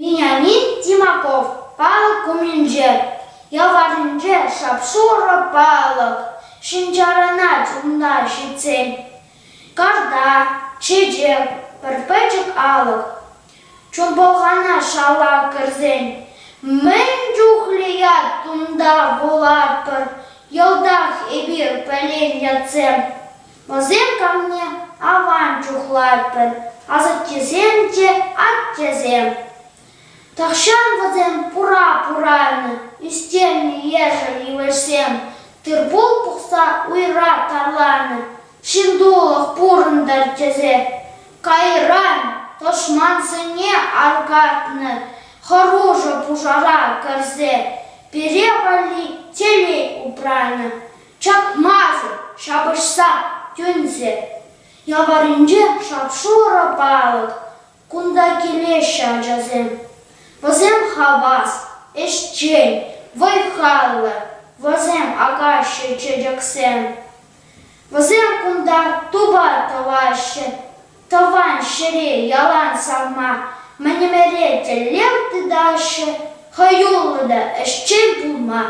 Вениамин Тимаков палӑк умӗнче, ял варринче шап-шурӑ палӑк, ҫын чарӑнать унта ҫитсен. Карта, чечек, пӗр пӗчӗк алӑк. Чун пӑлхана шала кӗрсен, мӗн чухлӗ ят унта вулатпӑр, йӑлтах эпир пӗлен ятсем. Вӗсем камне аван чухлатпӑр, асаттесем те аттесем. Тахҫан вӗсем пура пуранӑ, ӳстернӗ ешӗл йывӑҫсем, тыр-пул пухса уйра тарланӑ, ҫын тулӑх пурӑнтӑр тесе. Кайран тӑшмансене аркатнӑ, хӑрушӑ пушара кӗрсе пире валли телей упранӑ. Чакмасӑр ҫапӑҫса тӳнсе. Ял варринче шап-шурӑ палӑк. Кунта килеҫҫӗ ачасем. Вӗсем хавас, ӗҫчен, вӑй-халлӑ. Вӗсем акаҫҫӗ чечексем. Вӗсем кунта тупа тӑваҫҫӗ. Тӑван ҫӗре ялан савма мӗн ӗмӗре тӗллев тытаҫҫӗ, хӑюллӑ та ӗҫчен пулма.